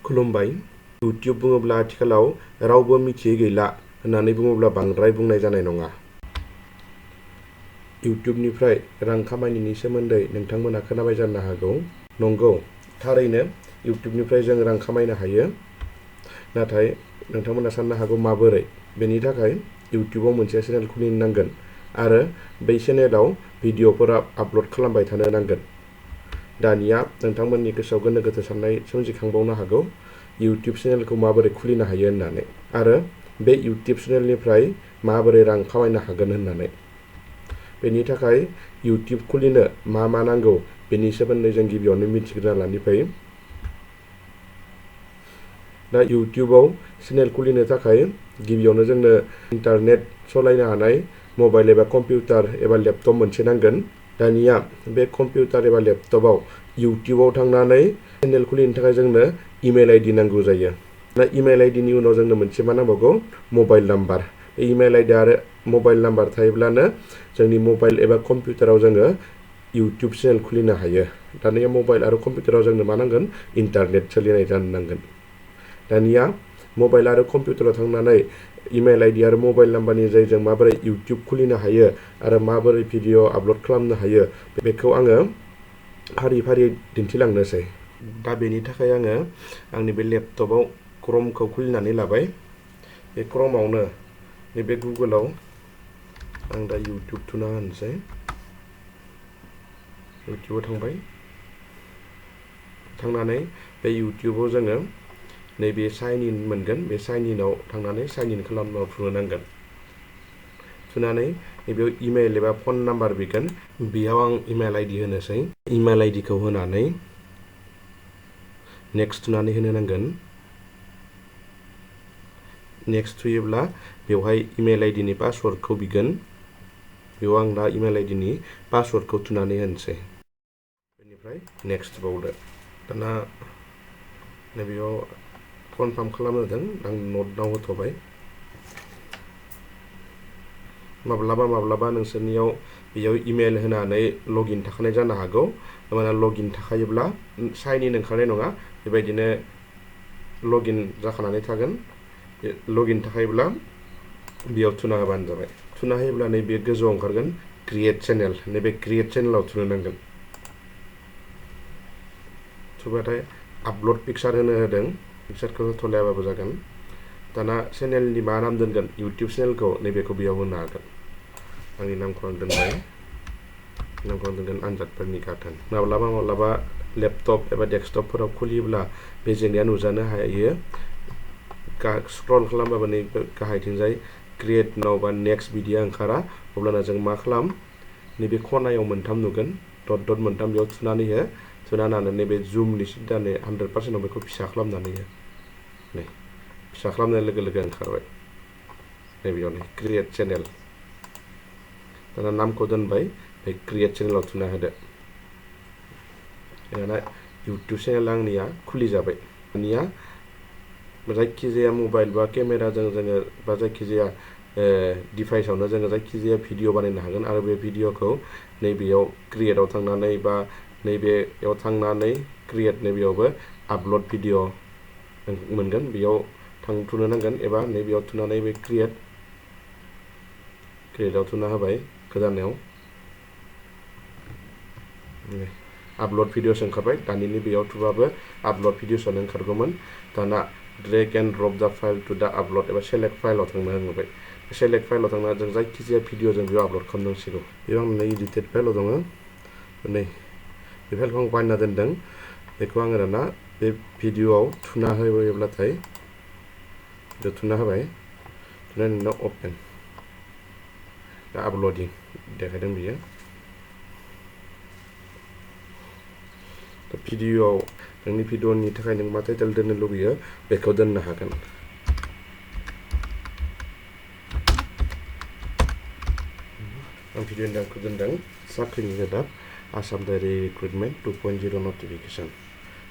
खुलुमबाय। YouTube बुङोब्ला आथिखालाव रावबो मिथियै गैला होननानै बुङोब्ला बांद्राय बुंनाय जानाय नङा। YouTubeनिफ्राय रां खामायनायनि सोमोन्दै नोंथांमोना खोनाबाय जानो हागौ। नंगौ, थारैनो YouTubeनिफ्राय जों रां खामायनो हायो। नाथाय नोंथांमोना साननो हागौ माबोरै? बेनि थाखाय YouTubeआव मोनसे चेनेल खुलिनो नांगोन आरो बै चेनेलाव भिडिअ'फोरा आपल'ड खालामबाय थानो नांगोन। दानिया नोंथांमोननि गोसोआव गोनो गोथो साननाय सोमजिखांबावनो हागौ YouTube चेनेलखौ माबोरै खुलिनो हायो होननानै आरो बे YouTube चेनेलनिफ्राय माबोरै रां खामायनो हागोन होननानै। बेनि थाखाय YouTube खुलिनो मा नांगौ बेनि सोमोन्दै जों गिबियावनो मिथिग्रोना लानि फै। दा YouTubeआव चेनेल खुलिनो थाखाय गिबियावनो जोंनो इन्टारनेट सालायनो हानाय मबाइल एबा कम्पिउटार एबा लेपटप मोनसे नांगोन। दानिया बे कम्पिउटार एबा लेपटपाव YouTubeआव थांनानै चेनेल खुलिनो थाखाय जोंनो इमेल आइडि नांगौ जायो। दा इमेल आइडिनि उनाव जोंनो मोनसे मा नांबावगौ? Mobile number. बे इमेल आइडि आरो मबाइल नाम्बार थायोब्लानो जोंनि मबाइल एबा कम्पिउटाराव जोङो YouTube चेनेल खुलिनो हायो। दानिया मबाइल आरो कम्पिउटाराव जोंनो मा नांगोन? इन्टारनेट सोलिनाय जानो नांगोन। दानिया मबाइल आरो कम्पिउटाराव थांनानै इमेल आइडि आरो मबाइल नाम्बारनि जों माबोरै YouTube खुलिनो हायो आरो माबोरै भिडिअ आपल'ड खालामनो हायो बेखौ आङो फारि फारि दिन्थिलांनोसै। दा बेनि थाखाय आङो आंनि बे लेपटपाव क्रमखौ खुलिनानै लाबाय। बे क्रमावनो नैबे गुगोलाव आं दा YouTube थुना होनोसै। YouTubeआव थांबाय। थांनानै बे YouTubeआव जोङो नैबे साइन इन मोनगोन। बे साइन इनाव थांनानै साइन इन खालामना थुनो नांगोन। थुनानै नैबेयाव इमेल एबा फन नाम्बार बिगोन। बेयाव आं इमेल आइडि होनोसै। इमेल आइडिखौ होनानै नेक्स्ट थुनानै होनो नांगोन। नेक्स्ट थुयोब्ला बेवहाय इमेल आइडिनि पासवर्डखौ बिगोन। बेयाव आं दा इमेल आइडिनि पासवर्डखौ थुनानै होनोसै। बेनिफ्राय नेक्स्ट बावदो। दाना नैबेयाव कनफार्म खालामहोदों। आं नट नाव होथ'बाय। माब्लाबा नोंसोरनियाव बेयाव इमेल होनानै लगइन थाखानाय जानो हागौ। माने लगइन थाखायोब्ला साइन इन ओंखारनाय नङा। बेबायदिनो लगइन जाखानानै थागोन। लगइन थाखायोब्ला बेयाव थुना होबानो जाबाय। थुना होयोब्ला नैबे गोजौआव ओंखारगोन क्रिएट चेनेल। नैबे क्रिएट चेनेलाव थुनो नांगोन। थुबाथाय आपल'ड पिक्सार होनो होदों। पिक्सारखौ होथ'लायाबाबो जागोन। दाना चेनेलनि मा नाम दोनगोन? YouTube चेनेलखौ नैबेखौ बेयाव होनो हागोन। आंनि नामखौ आं दोनबाय। नामखौ आं दोनगोन आनजादफोरनि गाथोन। माब्लाबा लेपटप एबा डेस्कटपफोराव खुलियोब्ला बे जेंनाया नुजानो हायो। स्क्रल खालामबाबो नै गाहायथिंजाय क्रिएट नाउ बा नेक्स्ट बिदिया ओंखारा। अब्लाना जों मा खालाम? नैबे खनायाव मोनथाम नुगोन। डट मोनथाम बेयाव थुनानै हो। थुना होनानै नैबे जुमनि सिदानै 100% बेखौ फिसा खालामनानै हो। नै फिसा खालामनाय लोगो लोगो ओंखारबाय। नैबेयाव नै क्रिएट चेनेल। दाना नामखौ दोनबाय। बे क्रिएट चेनेलाव थुना होदो। दाना YouTube चेनेला आंनिया खुलि जाबाय। दानिया जायखिजाया मबाइल बा केमेराजों जोङो बा जायखिजाया डिभाइसआवनो जोङो जायखिजाया भिडिअ बानायनो हागोन आरो बे भिडिअखौ नैबेयाव क्रिएटआव थांनानै बा नैबेयाव थांनानै क्रिएट नैबेयावबो आपल'ड भिडिअ मोनगोन। बेयाव थुनो नांगोन एबा नैबेयाव थुनानै बे क्रिएटआव थुना होबाय गोदानाव। आपल'ड भिडिअस ओंखारबाय। दानिनि बेयाव थुबाबो आपल'ड भिडिअसआनो ओंखारगौमोन। दाना ड्रेग एन्ड ड्रप दा फाइल टु दा आपल'ड एबा सेलेक्ट फाइलाव थांनो होबाय। सेलेक्ट फाइलाव थांना जों जायखिजाया भिडिअ जों बेयाव आपल'ड खालामनांसिगौ। बेयाव आं इडिटेड फाइलाव दङ। नै बे फाइलखौ आं बानायना दोनदों। बेखौ आङो दाना बे भिडिअआव थुना होयोब्लाथाय थुना होबाय। थुनायनि उनाव अपेन। दा आपल'डिं देखायदों बियो। भिडिअआव नोंनि भिडिअनि थाखाय नों मा टाइटेल दोननो लुबैयो बेखौ दोननो हागोन। आं भिडिअनि नामखौ दोनदों साख्रिनि रादाब आसाम दाइरि रिक्रुटमेन्ट 2.0 नटिफिकेसन।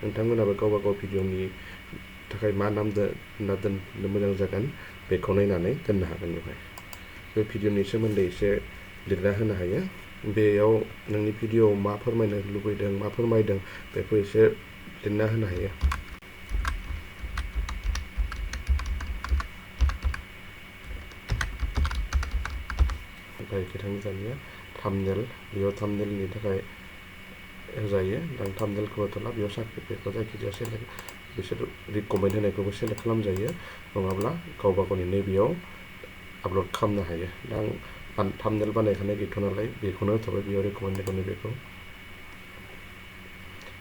नोंथांमोनाबो गावबा गाव भिडिअनि थाखाय मा नाम दोनना दोननो मोजां जागोन बेखौ नायनानै दोननो हागोन। बेवहाय बे भिडिअनि सोमोन्दै एसे लिरना होनो हायो। बेयाव नोंनि भिडिअआव मा फोरमायनो लुबैदों मा फोरमायदों बेखौ एसे लिरना होनो हायो। बायदि थाङो दानिया थाम्बनेल बेयाव थाम्बनेलनि थाखाय होजायो आं थाम्बनेलखौ होथ'ला बेयाव बेखौ जायखिजाया सेलेक्ट बिसोर रिकमेन्ड होनायखौबो सेलेक्ट खालामजायो नङाब्ला गावबा गावनि नैबेयाव आपल'ड खालामनो हायो दा आं थाम्बनेल बानायखानाय गैथ'आ नालाय बेखौनो होथ'बाय बेयाव रिकमेन्डखौनो बेखौ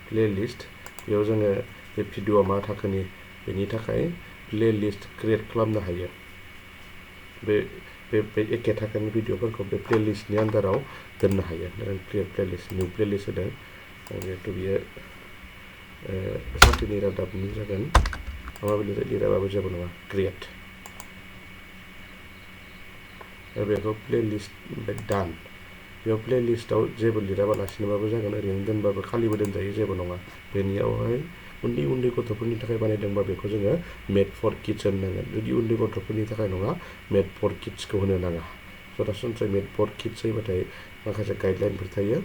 प्लेलिस्ट बेयाव जोङो बे भिडिअ'आ मा थाखोनि बेनि थाखाय प्लेलिस्ट क्रिएट खालामनो हायो बे एखे थाखोनि भिडिअ'फोरखौ बे प्लेलिस्टनि आन्दाराव दोननो हायो क्रिएट प्लेलिस्ट निउ प्लेलिस्ट होदों जिहेतु बियो साख्रिनि रादाबनि जागोन माबायदि लिराबाबो जेबो नङा क्रिएट बेखौ प्लेलिस्ट दान बेयाव प्लेलिस्टआव जेबो लिराबालासिनोबाबो जागोन ओरैनो दोनबाबो खालिबो दोनजायो जेबो नङा बेनियावहाय उन्दै उन्दै गथ'फोरनि थाखाय बानायदोंबा बेखौ जोङो मेड फर किड्स होननांगोन जुदि उन्दै गथ'फोरनि थाखाय नङा मेड फर किड्सखौ होनो नाङा सरासनस्रायै मेड फर किड्स होबाथाय माखासे गाइडलाइनफोर थायो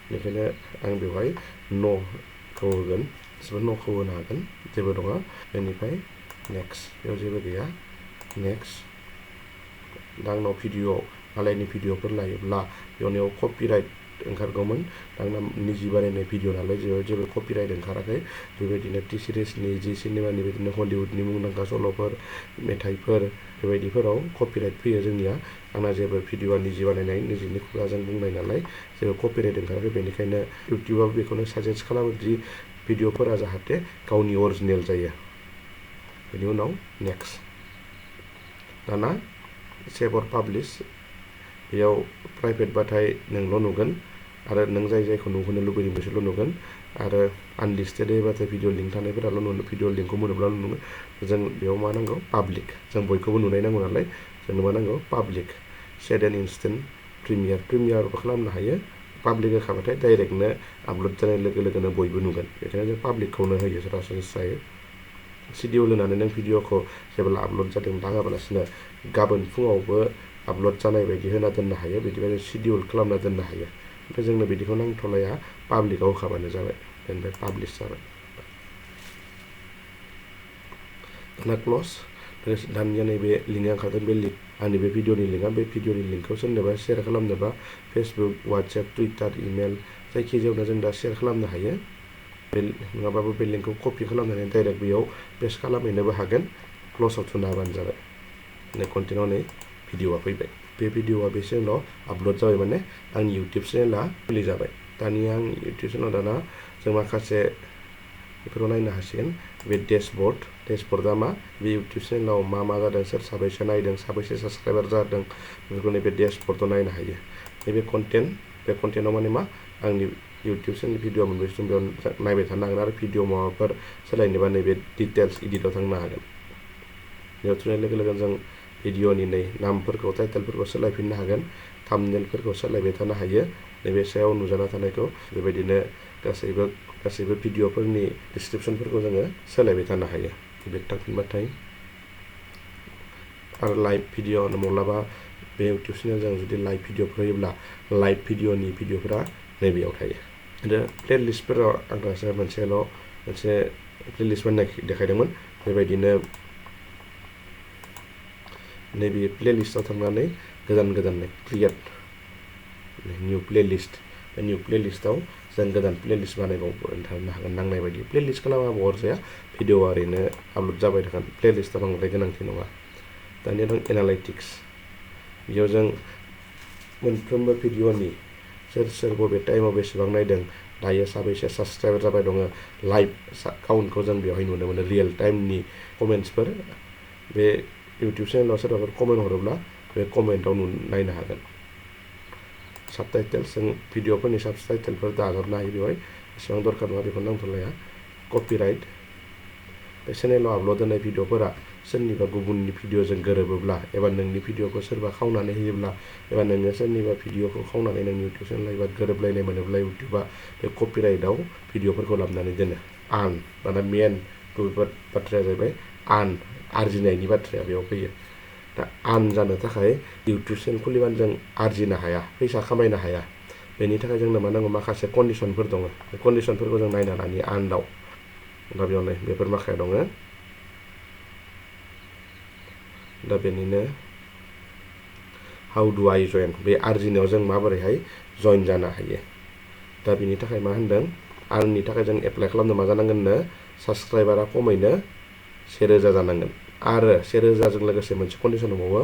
बेनिखायनो आं बेवहाय न'खौ होगोन न'खौ होनो हागोन जेबो नङा बेनिफ्राय नेक्स्ट बेयाव जेबो गैया नेक्स्ट दा आंनाव भिडिअ मालायनि भिडिअफोर लायोब्ला बेयाव कपिराइट ओंखारगौमोन आंना निजि बानायनाय भिडिअ नालाय जेबो कपिराइट ओंखाराखै बेबायदिनो टि सिरिसनि जि सिनेमानि बिदिनो हलिउडनि मुंदांखा सल'फोर मेथाइफोर बेबायदिफोराव कपिराइट फैयो जोंनिया आंना जेबो भिडिअआ निजि बानायनाय निजिनि खुगाजों बुंनाय नालाय जेबो कपिराइट ओंखाराखै बेनिखायनो इउटिउबआव बेखौनो साजेस्ट खालामो दि भिडिअफोरा जाहाथे गावनि अरिजिनेल जायो बेनि उनाव नेक्स्ट दाना सेभ अर पाब्लिश बेयाव प्राइभेट बाथाय नोंल' नुगोन आरो नों जायखौ नुहोनो लुबैदों बिसोरल' नुगोन आरो आनलिस्टेड होबाथाय भिडिअ लिंक थानायफोराल' भिडिअ लिंकखौ मोनोब्ला नुगोन जों बेयाव मा नांगौ पाब्लिक जों बयखौबो नुनाय नांगौ नालाय जोंनो मा नांगौ पाब्लिक सेट एन्ड इनस्टेन्ट प्रिमियारबो खालामनो हायो पाब्लिक होखाबाथाय डाइरेक्टनो आपल'ड जानाय लोगो लोगोनो बयबो नुगोन बेखायनो जों पाब्लिकखौनो होयो सरासनस्रायै सिडिउल होनानै नों भिडिअखौ जेब्ला आपल'ड जादों दा होआबालासिनो गाबोन फुङावबो आपल'ड जानाय बायदि होना दोननो हायो बिदिबायदि सिडिउल खालामना दोननो हायो ओमफ्राय जोंनो बिदिखौ नांथ'लाया पाब्लिकआव होखाबानो जाबाय बेनिफ्राय पाब्लिश जाबाय दाना क्लस दानिया नैबे लिंकआ ओंखारदों बे लिंक आंनि बे भिडिअनि लिंकआ बे भिडिअनि लिंकखौ सोरनोबा शेयार खालामनोबा फेसबुक वाट्सएप टुइटार इमेल जायखिजायावनो जों दा शेयार खालामनो हायो बे नङाबाबो बे लिंकखौ कपि खालामनानै डाइरेक्ट बेयाव पेस्ट खालामहैनोबो हागोन क्लसाव थुना होबानो जाबाय कन्टेन्टआव नै भिडिअआ फैबाय बे भिडिअआ बे चेनेलाव आपल'ड जाबाय माने आंनि इउटिउब चेनेला खुलि जाबाय दानिया आं इउटिउब चेनेलाव दाना जों माखासे बेफोरखौ नायनो हासिगोन बे डेशबर्डआ मा बे इउटिउब चेनेलाव मा जादों सोर साबैसे नायदों साबैसे साबस्क्राइबार जादों बेफोरखौ नैबे डेशबर्डआव नायनो हायो नैबे कन्टेन्टआव माने मा आंनि इउटिउब चेनेलनि भिडिअ मोनबेसे दं बेयाव नायबाय थानो हागोन आरो भिडिअ माबाफोर सोलायनोबा नैबे डिटेल्स इडिटआव थांनो हागोन बेयाव थुनाय लोगो लोगो जों भिडिअनि नामफोरखौ टाइटेलफोरखौ सोलायफिननो हागोन थाम्बनेलफोरखौ सोलायबाय थानो हायो नैबे सायाव नुजाना थानायखौ बेबायदिनो गासैबो भिडिअफोरनि डिसक्रिपसनफोरखौ जोङो सोलायबाय थानो हायो बेक थांफिनबाथाय आरो लाइभ भिडिअ माब्लाबा बे इउटिउब चेनेलजों जुदि लाइभ भिडिअफोर होयोब्ला लाइभ भिडिअनि भिडिअफोरा नैबेयाव थायो आरो प्लेलिस्टफोराव आं दासो मोनसे प्लेलिस्ट बानायनाय देखायदोंमोन बेबायदिनो नैबे प्लेलिस्टआव थांनानै गोदान क्रिएट निउ प्लेलिस्ट बे निउ प्लेलिस्टआव जों गोदान प्लेलिस्ट बानायबावनो हागोन नांनाय बायदि प्लेलिस्ट खालामाबो अरजाया भिडिअआ ओरैनो आपल'ड जाबाय थागोन प्लेलिस्टआ बांद्राय गोनांथि नङा दानिया दं एनालाइटिक्स बेयाव जों मोनफ्रोमबो भिडिअनि सोर बबे टाइमाव बेसेबां नायदों दायो साबैसे साबस्क्राइबार जाबाय दङ लाइभ काउन्टखौ जों बेवहाय नुनो मोनो रियेल टाइमनि कमेन्ट्सफोर बे इउटिउब चेनेलाव सोरबाफोर कमेन्ट हरोब्ला बे कमेन्टआव नायनो हागोन साबटाइटेल्स जों भिडिअफोरनि साबटाइटेलफोर दाजाबनो हायो बेवहाय एसेबां दरकार नङा बेखौ नांथ'लाया कपिराइट बे चेनेलाव आपल'ड होनाय भिडिअफोरा सोरनिबा गुबुननि भिडिअजों गोरोबोब्ला एबा नोंनि भिडिअखौ सोरबा खावनानै होयोब्ला एबा नोङो सोरनिबा भिडिअखौ खावनानै नोंनि इउटिउब चेनेलाव एबा गोरोबलायनाय मोनोब्ला इउटिउबआ बे कपिराइटआव भिडिअफोरखौ लाबोनानै दोनो दाना मेन बाथ्राया जाहैबाय आरजिनायनि बाथ्राया बेयाव फैयो दा जानो थाखाय इउटिउब चेनेल खुलिबानो जों आरजिनो हाया फैसा खामायनो हाया बेनि थाखाय जोंनो मा नांगौ माखासे कन्डिसनफोर दङ बे कन्डिसनफोरखौ जों नायना लानि दा बेयावनो बेफोर माखाया दङ दा बेनिनो हाउ डु आइ जइन बे आरजिनायाव जों माबोरैहाय जइन जानो हायो दा बेनि थाखाय मा होनदों आर्ननि थाखाय जों एप्लाइ खालामनो मा जानांगोननो साबस्क्राइबारा खमैनो 1000 जानांगोन आरो 1000जों लोगोसे मोनसे कन्डिसन दंबावो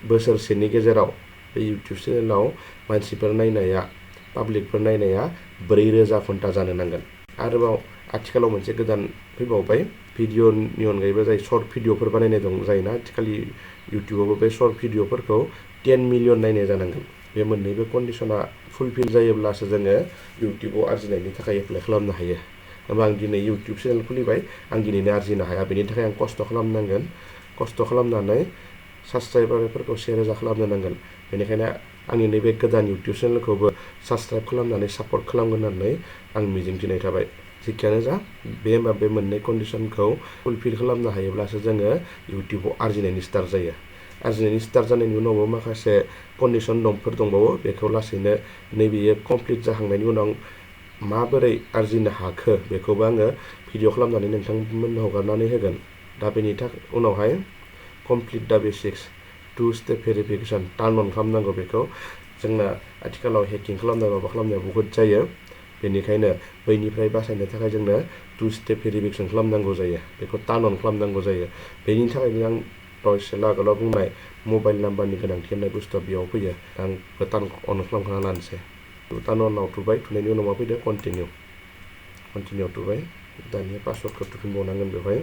बोसोरसेनि गेजेराव बे इउटिउब चेनेलाव मानसिफोर नायनाया पाब्लिकफोर नायनाया 4000 घन्टा जानो नांगोन आरोबाव आथिखालाव मोनसे गोदान फैबावबाय भिडिअनि अनगायैबो जाय सर्ट भिडिअफोर बानायनाय दं जायना आथिखालि इउटिउबावबो बे सर्ट भिडिअफोरखौ 10 मिलियन नायनाय जानांगोन बे मोननैबो कन्डिसना फुलफिल जायोब्लासो जोङो इउटिउबाव आरजिनायनि थाखाय एप्लाइ खालामनो हायो होमबा आं दिनै इउटिउब चेनेल खुलिबाय आं दिनैनो आरजिनो हाया बेनि थाखाय आं खस्थ' खालामनांगोन खस्थ' खालामनानै साबस्क्राइबारफोरखौ 1000 खालामनो नांगोन बेनिखायनो आंनि नैबे गोदान इउटिउब चेनेलखौबो साबस्क्राइब खालामनानै सापर्ट खालामगोन होननानै आं मिजिंथिनाय थाबाय जिखियानो जा बे मोननै कन्डिसनखौ फुलफिल खालामनो हायोब्लासो जोङो इउटिउबाव आरजिनायनि स्टार्ट जायो आरजिनायनि स्टार्ट जानायनि उनावबो माखासे कन्डिसन दंबावो बेखौ लासैनो नैबेयो कमप्लिट जाखांनायनि उनाव माबोरै आरजिनो हाखो बेखौबो आङो भिडिअ खालामनानै नोंथांमोननो हगारनानै होगोन दा बेनि उनावहाय कमप्लिट दा बेसिक्स 2 स्टेप भेरिफिकेसन टार्न अन खालामनांगौ बेखौ जोंना आथिखालाव हेकिं खालामनाय माबा खालामनाया बुहुत जायो बेनिखायनो बैनिफ्राय बासायनो थाखाय जोंनो 2 स्टेप भेरिफिकेसन खालामनांगौ जायो बेखौ टार्न अन खालामनांगौ जायो बेनि थाखायनो आं दहायसो आगोलाव बुंनाय मबाइल नाम्बारनि गोनांथि होननाय बुस्थुआ बेयाव फैयो आं टार्न अन खालामखाना लानोसै टार्न अनाव थुबाय थुनायनि उनाव मा फैदो कन्टिनिउ थुबाय दानिया पासवर्डखौ थुफिनबावनांगोन बेवहाय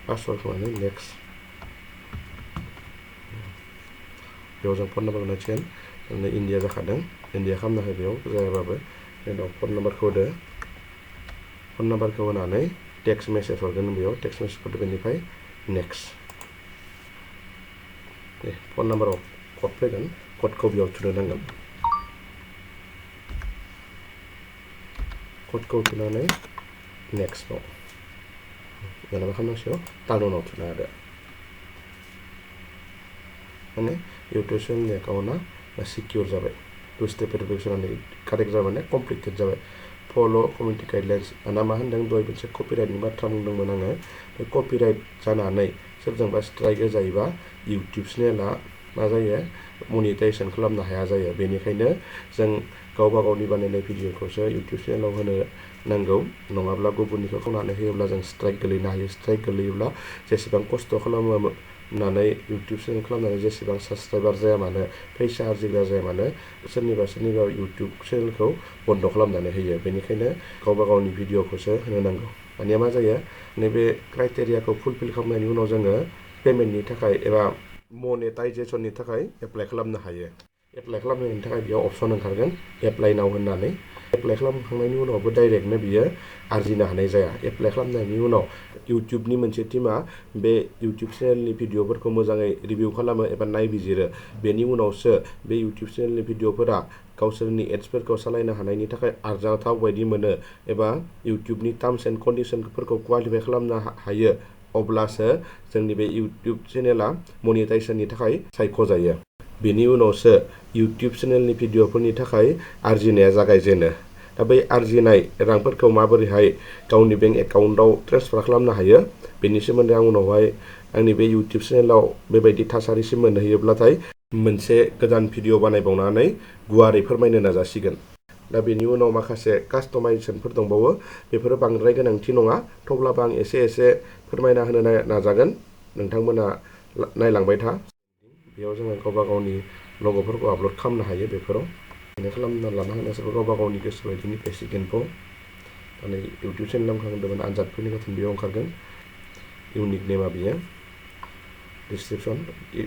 पासवर्डखौ माने नेक्स्ट बेयाव जों फन नाम्बार होनांसिगोन इन्डिया जाखादों इन्डिया खालामनो हो बेयाव जायाबाबो उनाव फन नाम्बारखौ होदो फन नाम्बारखौ होनानै टेक्स्ट मेसेज हरगोन बेयाव टेक्स्ट मेसेज हरदो बेनिफ्राय नेक्स्ट फन नाम्बाराव कड फैगोन कडखौ बेयाव थुनो नांगोन कडखौ थुनानै नेक्स्टआव दाना मा खालामनांसिगौ टार्न अनाव थुना होदो माने इउटिउब चेनेलनि एकाउन्टआ सिकिउर जाबाय 2 स्टेप भेरिफिकेसन कारेक्ट जाबाय कमप्लिटेड जाबाय फल' कमिउनिटि गाइडलाइन्स आंना मा होनदों दहाय मोनसे कपिराइटनि बाथ्रा बुंदोंमोन आङो बे कपिराइट जानानै सोरजोंबा स्ट्राइक होजायोबा इउटिउब चेनेला मा जायो मनिटाइजेसन खालामनो हाया जायो बेनिखायनो जों गावबा गावनि बानायनाय भिडिअखौसो इउटिउब चेनेलाव होनो नांगौ नङाब्ला गुबुननिखौ खालामनानै होयोब्ला जों स्ट्राइक गोलैनो हायो स्ट्राइक गोलैयोब्ला जेसेबां खस्थ' खालामो होननानै इउटिउब चेनेल खालामनानै जेसेबां साबस्क्राइबार जाया मानो फैसा आरजिग्रा जाया मानो सोरनिबा इउटिउब चेनेलखौ बन्द' खालामनानै होयो बेनिखायनो गावबा गावनि भिडिअखौसो होनो नांगौ दानिया मा जायो नैबे क्राइटेरियाखौ फुलफिल खालामनायनि उनाव जोङो पेमेन्टनि थाखाय एबा मनेटाइजेसननि थाखाय एप्लाइ खालामनो हायो एप्लाइ खालामनायनि थाखाय बेयाव अपसन ओंखारगोन एप्लाइ नाव होननानै एप्लाइ खालामखांनायनि उनावबो डाइरेक्टनो बियो आरजिनो हानाय जाया एप्लाइ खालामनायनि उनाव इउटिउबनि मोनसे टिमा बे इउटिउब चेनेलनि भिडिअफोरखौ मोजाङै रिभिउ खालामो एबा नायबिजिरो बेनि उनावसो बे इउटिउब चेनेलनि भिडिअफोरा गावसोरनि एड्सफोरखौ सालायनो हानायनि थाखाय आरजाथाव बायदि मोनो एबा इउटिउबनि टार्म्स एन्ड कन्डिसनफोरखौ क्वालिफाइ खालामनो हायो अब्लासो जोंनि बे इउटिउब चेनेला मनिटाइजेसननि थाखाय सायख'जायो बेनि उनावसो इउटिउब चेनेलनि भिडिअफोरनि थाखाय आरजिनाया जागायजेनो दा बै आरजिनाय रांफोरखौ माबोरैहाय गावनि बेंक एकाउन्टआव ट्रेन्सफार खालामनो हायो बेनि सोमोन्दै आं उनावहाय आंनि बे इउटिउब चेनेलाव बेबायदि थासारिसिम मोनहैयोब्लाथाय मोनसे गोदान भिडिअ बानायबावनानै गुवारै फोरमायनो नाजासिगोन दा बेनि उनाव माखासे कास्टमाइजेसनफोर दंबावो बेफोरो बांद्राय गोनांथि नङा थेवब्लाबो आं एसे फोरमायना होनो नाजागोन नोंथांमोना नायलांबाय था बेयाव जोङो गावबा गावनि लग'फोरखौ आपल'ड खालामनो हायो बेफोराव बेनो खालामना लानो हानाय सोरबा गावबा गावनि गोसो बायदिनि बेसिक इनफ' माने इउटिउब चेनेल ओंखारदोंमोन आनजादफोरनि गथन बेयाव ओंखारगोन इउनिक नेमा बियो डिसक्रिपसन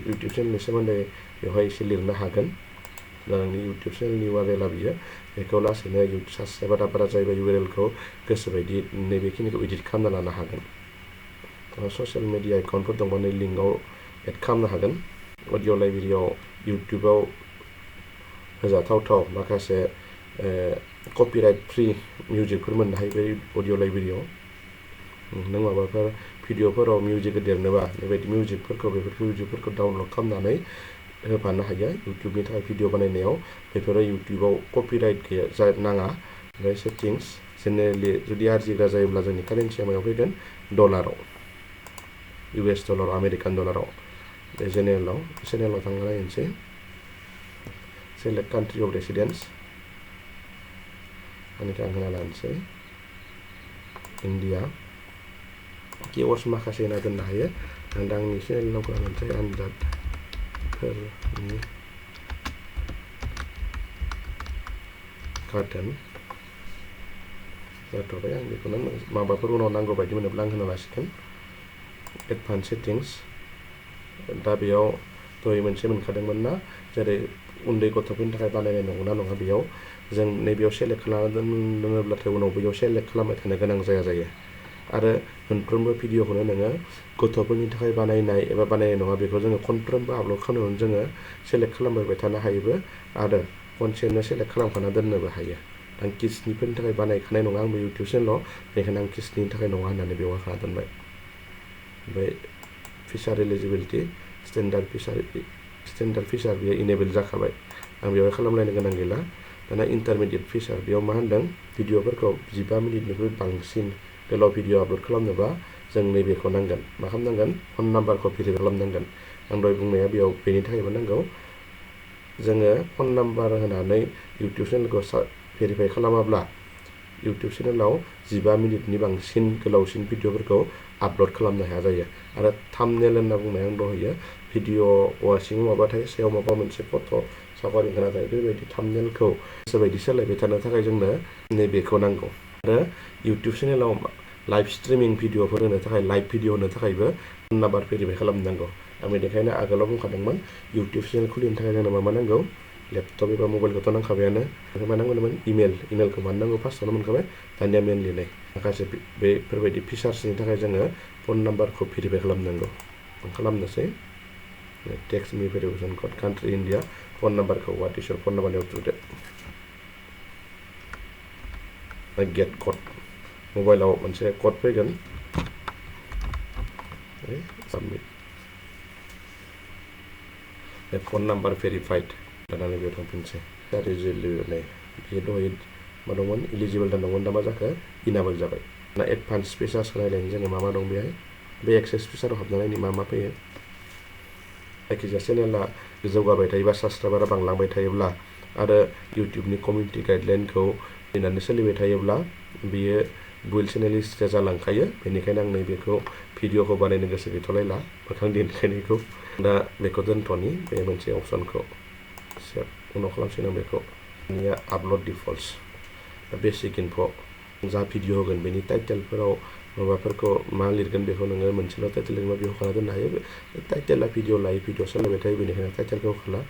इउटिउब चेनेलनि सोमोन्दै बेवहाय एसे लिरनो हागोन दा नोंनि इउटिउब चेनेलनि URL बियो बेखौ लासैनो साबस्क्राइबारा बारा जायोबा URL-खौ गोसोबायदि नैबेखिनिखौ एडिट खालामना लानो हागोन ससियेल मिडिया एकाउन्टफोर दंबा नै लिंकआव एड खालामनो हागोन अडिअ लाइब्रेरियाव इउटिउबाव होजाथावथाव माखासे कपिराइट फ्रि मिउजिकफोर मोननो हायो बे अडिअ लाइब्रेरियाव नों माबाफोर भिडिअफोराव मिउजिक होदेरनोबा बेबायदि मिउजिकफोरखौ डाउनलड खालामनानै होफानो हायो इउटिउबनि थाखाय भिडिअ बानायनायाव बेफोरो इउटिउबाव कपिराइट गैया नाङा ओमफ्राय सेटिंस जेनेरेलि जुदि आरजिग्रा जायोब्ला जोंनि कारेन्सिया मायाव फैगोन डलाराव US डलार आमेरिकान डलाराव बे चेनेलाव थांना नायनोसै सेलेक्ट कान्ट्रि अफ रेसिडेन्स आंनिखौ आं होना लानोसै इन्डिया किवर्ड्स माखासे होना दोननो हायो आं दा आंनि चेनेलाव खालामनोसै आनजादफोरनि गार्डेन जाथ'बाय आं बेखौनो माबाफोर उनाव नांगौ बायदि मोनोब्ला आं होना लासिगोन एडभान्स सेटिंस दा बेयाव दहाय मोनसे मोनखादोंमोन ना जेरै उन्दै गथ'फोरनि थाखाय बानायनाय नंगौना नङा बेयाव जों नैबेयाव सेलेक्ट खालामना दोनोब्लाथाय उनाव बेयाव सेलेक्ट खालामबाय थानो गोनां जायो आरो मोनफ्रोमबो भिडिअखौनो नोङो गथ'फोरनि थाखाय बानायनाय एबा बानायनाय नङा बेखौ जोङो खनफ्रोमबो आपल'ड खालामनायावनो जोङो सेलेक्ट खालामबाय थानो हायोबो आरो खनसेनो सेलेक्ट खालामखाना दोननोबो हायो आं किड्सनिफोरनि थाखाय बानायखानाय नङा आंबो इउटिउब चेनेलाव बेनिखायनो आं किड्सनि थाखाय नङा होननानै बेयाव होना दोनबाय ओमफ्राय फिसार एलिजिबिलिटि स्टेन्डार्ड फिसार बेयो इनेबल जाखाबाय आं बेवहाय खालामलायनो गोनां गैला दाना इन्टारमिडियेट फिसार बेयाव मा होनदों भिडिअफोरखौ 15 मिनिटनिख्रुइ बांसिन गोलाव भिडिअ आपल'ड खालामनोबा जों नैबेखौ नांगोन मा खालामनांगोन फन नाम्बारखौ भेरिफाइ खालामनांगोन आं दहाय बुंनाया बेयाव बेनि थाखायबो नांगौ जोङो फन नाम्बार होनानै इउटिउब चेनेलखौ भेरिफाइ खालामाब्ला इउटिउब चेनेलाव 15 मिनिटनि बांसिन गोलावसिन भिडिअफोरखौ आपल'ड खालामनो हाया जायो आरो थाम्बनेल होनना बुंनाय आं दहायो भिडिअ सिङाव माबा थायो सायाव माबा मोनसे फट' सावगारि होना थायो बेबायदि थाम्बनेलखौ गोसोबायदि सोलायबाय थानो थाखाय जोंनो नैबेखौ नांगौ आरो इउटिउब चेनेलाव लाइभ स्ट्रिमिं भिडिअफोर होनो थाखाय लाइभ भिडिअ होनो थाखायबो फन नाम्बार भेरिफाइ खालामनांगौ आं बेनिखायनो आगोलाव बुंखादोंमोन इउटिउब चेनेल खुलिनो थाखाय जोंनो मा नांगौ लेपटप एबा मबाइलखौथ' नांखाबायानो ओमफ्राय मा नांगौमोन इमेलखौ मानो नांगौ फार्स्टआवनो मोनखाबाय दानिया मेनलि नै माखासे बेफोरबायदि फिचार्सनि थाखाय जोङो फन नाम्बारखौ भेरिफाइ खालामनांगौ खालामनोसै text me verification code country India phone number what is your phone number थ्रुदो गेट कड मबाइलाव मोनसे कड फैगोन साबमिट फन नाम्बार भेरिफाइड दाना बेयाव थांफिनसै नै बे दहाय मा दंमोन इलिजिबोल दंमोन दा मा जाखो इनाबोल जाबाय ना एडभान्स फिचार्सखौ नायलायनो जोङो मा दं बेहाय बे एक्सेस फिचाराव हाबनानै मा फैयो जायखिजाया चेनेला जौगाबाय थायोबा साबस्क्राइबारा बांलांबाय थायोब्ला आरो इउटिउबनि कमिउनिटि गाइडलाइनखौ फैनानै सोलिबाय थायोब्ला बेयो बुइल्ड चेनेल हिस्ट्रिया जालांखायो बेनिखायनो आं नैबेखौ भिडिअखौ बानायनो गोसो गैथ'लायला मोखां दिन्थिनायखौ दा बेखौ दोनथ'नि बे मोनसे अपसनखौ उनाव खालामसिगोन आं बेखौ दानिया आपल'ड डिफल्ट्स बेसिक इनफ' जा भिडिअ होगोन बेनि टाइटेलफोराव माबाफोरखौ मा लिरगोन बेखौ नोङो मोनसेल' टाइटेल लिरबा बेयाव होखाना दोननो हायो टाइटेला भिडिअ लायै भिडिअ सोलायबाय थायो बेनिखायनो टाइटेलखौ होखाना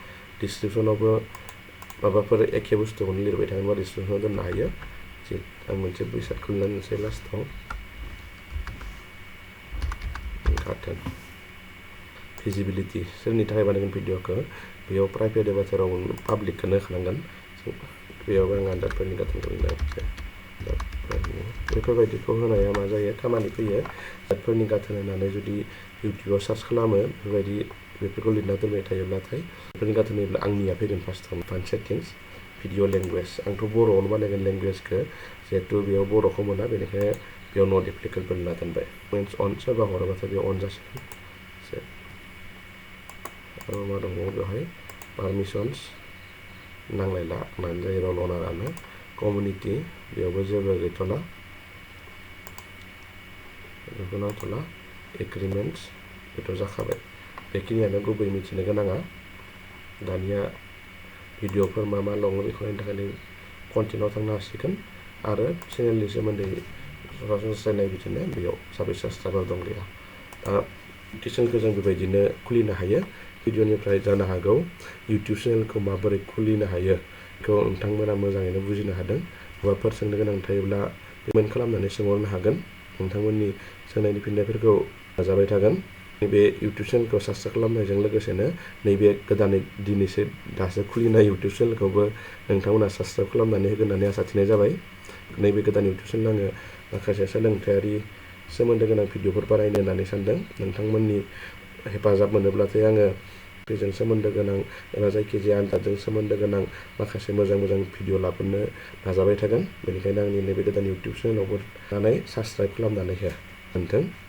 डिसक्रिपसनावबो माबाफोर एखे बुस्थुखौनो लिरबाय थागोनबा डिसक्रिपसनाव दोननो हायो आं मोनसे वेबसाइट खुलिना दोनसै लास्टआव गार्डेन भिजिबिलिटि सोरनि थाखाय बानायगोन भिडिअखौ बेयाव प्राइभेट एबा जेराव पाब्लिकखौनो होखानांगोन बेयाव आं आनजादफोरनि गाथोनखौ लिरनोसै बेफोरबायदिखौ होनाया मा जायो खामानि फैयो आनजादफोरनि गाथोन होनानै जुदि इउटिउबाव सार्च खालामो बेफोरखौ लिरना दोनबाय थायोब्लाथाय बेफोरनि गाथोन होयोब्ला आंनिया फैगोन फार्स्टआव एडभान्स सेटिंस भिडिअ लेंगुवेज आंथ' बर'आवनो बानायगोन लेंगुवेजखौ जिहेथु बेयाव बर'खौ मोना बेनिखायनो बेयाव नट एप्लिकेबोल होना दोनबाय मिन्स अन सोरबा हरोबाथाय बेयाव अन जासिगोन आरो मा दंबावो बेवहाय पारमिसन्स नांलायला मानो जायो रल अनारानो कमिउनिटि बेयावबो जेबो गैथ'ला बेखौ नांथ'ला एग्रिमेन्टस बेथ' जाखाबाय बेखिनियानो गुबै मिथिनो गोनाङा दानिया भिडिअफोर मा दङ बेखौ नायनो थाखाय कन्टेन्टआव थांनो हासिगोन आरो चेनेलनि सोमोन्दै सरासनस्रायै नायबिजिरनो बेयाव साबेसे साबस्क्राइबार दं गैया दा चेनेलखौ जों बेबायदिनो खुलिनो हायो भिडिअनिफ्राय जानो हागौ इउटिउब चेनेलखौ माबोरै खुलिनो हायो बेखौ नोंथांमोना मोजाङैनो बुजिनो हादों माबाफोर सोंनो गोनां थायोब्ला कमेन्ट खालामनानै सोंहरनो हागोन नोंथांमोननि सोंनायनि फिननायफोरखौ नाजाबाय थागोन नैबे इउटिउब चेनेलखौ साबस्क्राइब खालामनायजों लोगोसेनो नैबे गोदानै दिनैसो दासो खुलिनाय इउटिउब चेनेलखौबो नोंथांमोना साबस्क्राइब खालामनानै होगोन होननानै आसा थिनाय जाबाय नैबे गोदान इउटिउब चेनेल आङो माखासे सोलोंथायारि सोमोन्दो गोनां भिडिअफोर बानायनो होननानै सानदों नोंथांमोननि हेफाजाब मोनोब्लाथाय आङो बेजों सोमोन्दो गोनां एबा जायखिजाया आनजादजों सोमोन्दो गोनां माखासे मोजां भिडिअ लाबोनो नाजाबाय थागोन बेनिखायनो आंनि नैबे गोदान इउटिउब चेनेलावबो थानानै साबस्क्राइब खालामनानै हो मोनथों।